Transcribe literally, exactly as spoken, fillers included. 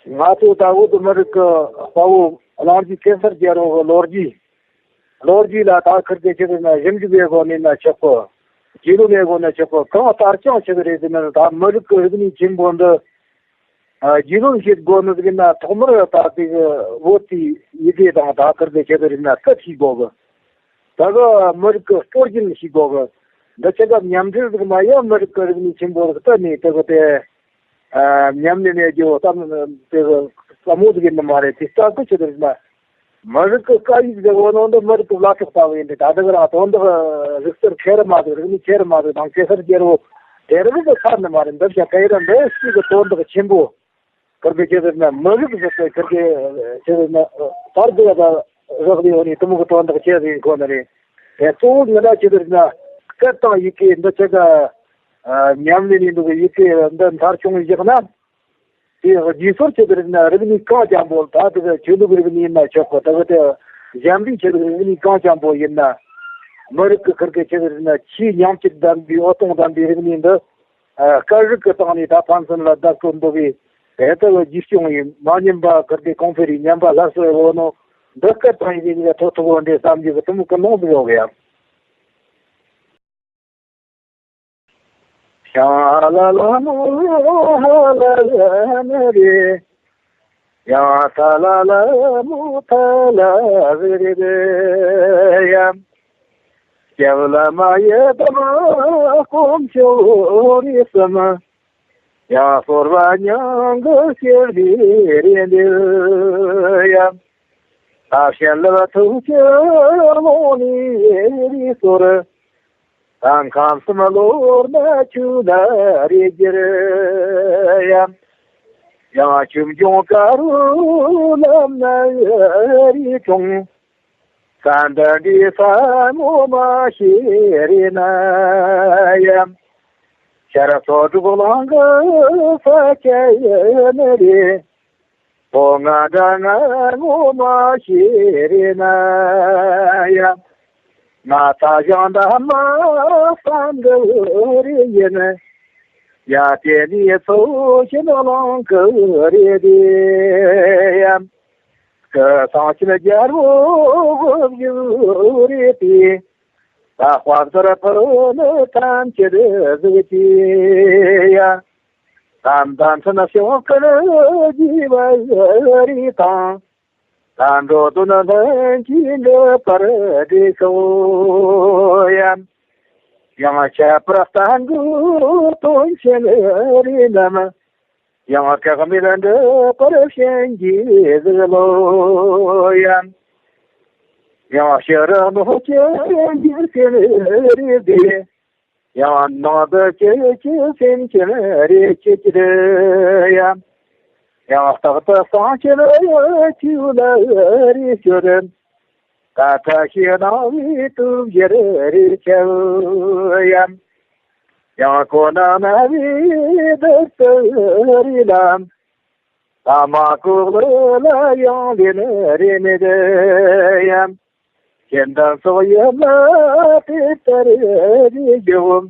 ང་ཚོ་ད་བོད་མི་རིགས་ཀྱི་དཔའ་བོ་གླང་རྒྱལ་གེ་སར་རྒྱལ་པོ་གི་ལོ་རྒྱུས། ལོ་རྒྱུས་ལ་ད་ཁིར་གི་ཆི་ཟེར་ན་ཞིབ་འཇུག་བྱེད་དགོས་ནི་ན་ཆོག་གི། རྒྱུས་ལོན་བྱེད་དགོས་ན་ཆོག་གི། གང་ལྟར་ཀྱང་ཆི་ཟིག་རེད་ཟེར་ན་ད་མི་རིགས་ཀྱི་རིག་གནས་ཆེན་པོ་འདི། ཨ། རྒྱུས་ལོན་བྱེད་དགོས་ནི་ཟིག་ན་ཐོག་མར་ད་དེ་གི་བོད་དེའི་ཡི་གེ་དང་ད་ཁིར་གི་ཆི་ཟིག་རེད་ན་སྐད་ཤེས་དགོས་གི། ད་གི་མི་རིགས་ཀྱི་སྲོལ་རྒྱུན་ཤེས་དགོས་གི། འདི་ཆི་ག་མཉམ་འབྲེལ་ཟིག་མ་ཡ་མི་རིགས་ཀྱི་རིག་གནས་ཆེན་པོ་ཟིག་གཏན་ནས་དེ་གི་དེ། ཨ། ཉམས་ལེན་ཡེད་རྒྱུ་བསམ་དེ་བསམ་བློ་ཟིག་ཡིན་ནི་མ་རེད། དེ་ལྟ་གི་ཆི་ཟེར་ན། མི་རིགས་ཀྱི་སྐད་ཡིག་ཟེར་བ་ནང་དུ་མི་རིགས་ཀྱི་བླ་སྲོག་ལྟ་བུ་ཡིན་ཏེ། ད་དེ་གི་རང་དོན་དག་རིག་རྩལ་ཆེ་རུ་མ་ཟིག་རིག་གནས་ཆེ་རུ་མ་ཟིག་དང་གེ་སར་རྒྱལ་པོ་དེ་རིགས་ཀྱི་ཁ་ནི་མ་རེད། འདི་བྱ་ག་ཡི་ར་འདི་ཞིག་གི་དོན་དག་ཆེན་པོ། ཁིར་གི་ཆི་ཟེར་ན་མི་རིགས་ཟེར་ཏེ་ཁིར་གི་ཆི་ཟེར་ན་དར་དུ་ཡ་ད་རག་ལས་ཡོད་ནི་དེ་མོ་གི་དོན་དག་ཆེ་ཟིག་ཡིན་ཁོ་ན་རེད། དེ་གཙོ་བོ་ངེད་ལ་ཆི་ཟེར་ན་སྐད་དང་ཡི་གེ་འདི་ཆི་ག་ཨ། ཉམས་ལེན་ཡིན་འདུག་གི། ཡི་གེ་འདི་མཐར་ཕྱུང་བཞག་ན། དེ་རྗེས་སོར་ཆི་ཟེར་ན་རིག་གནས་གང་འཇམ་པོ་ད་དེ་གི་ཆོས་ལུགས་རིག་གནས་ཡིན་ན་ཆོག་གི། ད་གི་དེ་གཞན་པའི་ཆི་ཟེར་རིག་གནས་གང་འཇམ་པོ་ཡིན་ན། མི་རིགས་ཀྱི་ཁིར་གི་ཆི་ཟེར་ན་ཆེས་ཉམས་ཆག་ལྡན་པའི་འོད་སྟོང་ལྡན་པའི་རིག་གནས་འདི། ཨ། སྐད་རིགས་ཀྱི་སྟེང་ནས་ད་ཕན་ཚུན་ལ་བརྡ་སྤྲོད་འདུག་གི། དེ་ལྟ་བུ་རྒྱུས་སྐྱོང་ཡིན་མ་ཉམས་པ་ཁིར་གི་གོང་འཕེལ་རིགས་ཉམས་པ་སླར་གསོ་ཡོད་ནོ། འདི་སྐད་དང་ཡི་གེ་གཉིས་ཀ་ཐོག་ཐོག་འོ་འདྲེ་བསམ་རྒྱུ་གི་དེ་མོ་ཀུན་སློང་ཟིག་ཡོད་གི་ཡ། ཤ་ལ་ལ་མོ་ཧ་ལ་ལ་ནི་རེ། ཡང་ཐ་ལ་ལ་མོ་ཐ་ལ་རེ་རེ་རེ་ཡ། སྐྱབས་བླ་མ་ཡི་དམ་དཀོན་མཆོག་རེ་གསུམ། ཡང་གསོལ་བ་མྱང་གི་སྐྱེ་བའི་རེ་འདོད་ཡ། ད་བྱིན་རླབས་ཐུགས་ཀྱི་ཀློང་ནས་རེ་གསོལ། ད་ཁམས་གསུམ་བློ་སྣ་ཆོས་ལ་རེ་སྒྱུར་ཡ། ཡང་ཆོས་འབྱུང་དཀར་པོའི་ལམ་སྣ་རེ་དྲོངས། ས་འདི་འདྲའི་ས་ངོ་མ་ཤེས་རེ་ན་ཡ། ཤར་ཕྱོགས་སྒྲུབ་གླིང་གི་ས་སྐྱ་ཡི་ནི་རེད། ལོ་ང་འདྲ་ང་ངོ་མ་ཤེས་རེ་ན་ཡ། ང་ད་ཞང་འདྲ་མ་བསམ་གི་རེ་ཡིན། ཡ་དེ་ནི་ཚོ་ཞིན་གླིང་གི་རེད་དེ་ཡ། སྐུ་སངས་ཆེན་རྒྱལ་པོ་དབུ་བཞུགས་རེད་དེ། ད་དཔལ་དར་ཕུ་ནི་ཐམས་ཅད་གཟིགས་ཀྱི་ཡ། ད་མདའ་འཕྲིན་ཤོག་ཀུན་རྒྱས་པ་རེ་དང་། ད་འགྲོ་དོན་ལྷུན་གྱིས་འགྲུབ་པར་བགྲེས་སོ་ཡ། ཡང་ཁྱད་པར་རྟ་མགོའི་དོན་ཆེན་རེ་རྣམས། ཡང་བཀག་མེད་འགྲུབ་པར་བྱིན་གྱིས་གཟིགས་ལོ་ཡ། ཡང་ཕྱི་རོལ་ནོར་གྱི་འཇིག་རྟེན་རེ་བདེ། ཡང་ནང་དུ་སྐྱེ་ཀྱི་སེམས་ཅན་རེ་སྐྱིད་ཀྱི་ཡ། ཡང་རྟག་ཏུ་གསང་ཆེན་ཆོས་ལ་རེ་སྤྱོད། ད་ཁ་ཤས་སྣང་བའི་དུག་གཞིར་རེ་ཆགས་ཡ། ཡང་ཁོ་ན་སྣང་བའི་བདུད་རྩི་རེ་ལ། ད་མ་ལྐོག་ལུ་ལ་ཡང་ལེན་རེ་མེད་ཡ། ཁྱེད་འདི་ཚོགས་ཡིད་ལ་དེ་ལྟར་རེ་འཇོག